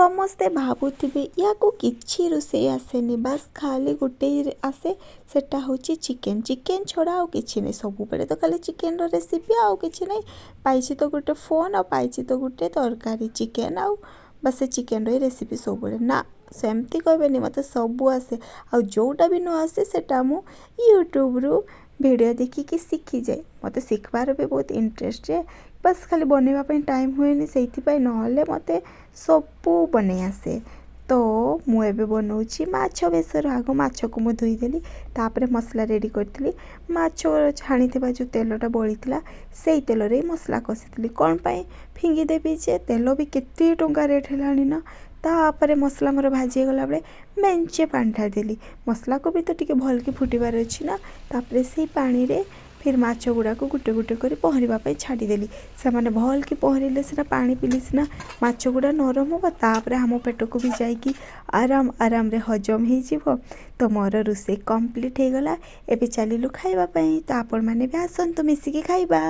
ସମସ୍ତେ ଭାବୁଥିବେ, ୟାକୁ କିଛି ରୋଷେଇ ଆସେନି, ବାସ୍ ଖାଲି ଗୋଟେ ଆସେ, ସେଟା ହେଉଛି ଚିକେନ୍। ଚିକେନ୍ ଛଡ଼ା ଆଉ କିଛି ନାହିଁ। ସବୁବେଳେ ତ ଖାଲି ଚିକେନ୍ର ରେସିପି, ଆଉ କିଛି ନାହିଁ। ପାଇଛି ତ ଗୋଟେ ଫୋନ୍ ଆଉ ପାଇଛି ତ ଗୋଟେ ତରକାରୀ ଚିକେନ୍, ଆଉ ବାସ୍ ସେ ଚିକେନ୍ର ହିଁ ରେସିପି ସବୁବେଳେ। ନା, ସେମିତି କହିବେନି, ମୋତେ ସବୁ ଆସେ। ଆଉ ଯେଉଁଟା ବି ନ ଆସେ, ସେଟା ମୁଁ ୟୁଟ୍ୟୁବ୍ରୁ ଭିଡ଼ିଓ ଦେଖିକି ଶିଖିଯାଏ। ମୋତେ ଶିଖିବାର ବି ବହୁତ ଇଣ୍ଟରେଷ୍ଟ ଯେ, ବାସ୍ ଖାଲି ବନେଇବା ପାଇଁ ଟାଇମ୍ ହୁଏନି ସେଇଥିପାଇଁ, ନହେଲେ ମୋତେ ସବୁ ବନେଇ ଆସେ। ତ ମୁଁ ଏବେ ବନଉଛି ମାଛ ବେସର। ଆଗ ମାଛକୁ ମୁଁ ଧୋଇଦେଲି, ତାପରେ ମସଲା ରେଡ଼ି କରିଥିଲି। ମାଛ ଛାଣିଥିବା ଯେଉଁ ତେଲଟା ବଳିଥିଲା, ସେଇ ତେଲରେ ହିଁ ମସଲା କଷିଥିଲି। କ'ଣ ପାଇଁ ଫିଙ୍ଗିଦେବି ଯେ? ତେଲ ବି କେତେ ଟଙ୍କା ରେଟ୍ ହେଲାଣି ନା। ତାପରେ ମସଲା ମୋର ଭାଜି ହେଇଗଲା ବେଳେ ମେଞ୍ଚେ ପାଣି ଢାଳିଦେଲି। ମସଲାକୁ ବି ତ ଟିକେ ଭଲକି ଫୁଟିବାର ଅଛି ନା। ତାପରେ ସେଇ ପାଣିରେ ଫିର୍ ମାଛ ଗୁଡ଼ାକୁ ଗୋଟେ ଗୋଟେ କରି ପହଁରିବା ପାଇଁ ଛାଡ଼ିଦେଲି। ସେମାନେ ଭଲକି ପହଁରିଲେ ସିନା, ପାଣି ପିଇଲେ ସିନା ମାଛ ଗୁଡ଼ା ନରମ ହେବ, ତାପରେ ଆମ ପେଟକୁ ବି ଯାଇକି ଆରାମ ଆରାମରେ ହଜମ ହେଇଯିବ। ତ ମୋର ରୋଷେଇ କମ୍ପ୍ଲିଟ୍ ହେଇଗଲା। ଏବେ ଚାଲିଲୁ ଖାଇବା ପାଇଁ। ତ ଆପଣମାନେ ବି ଆସନ୍ତୁ, ମିଶିକି ଖାଇବା।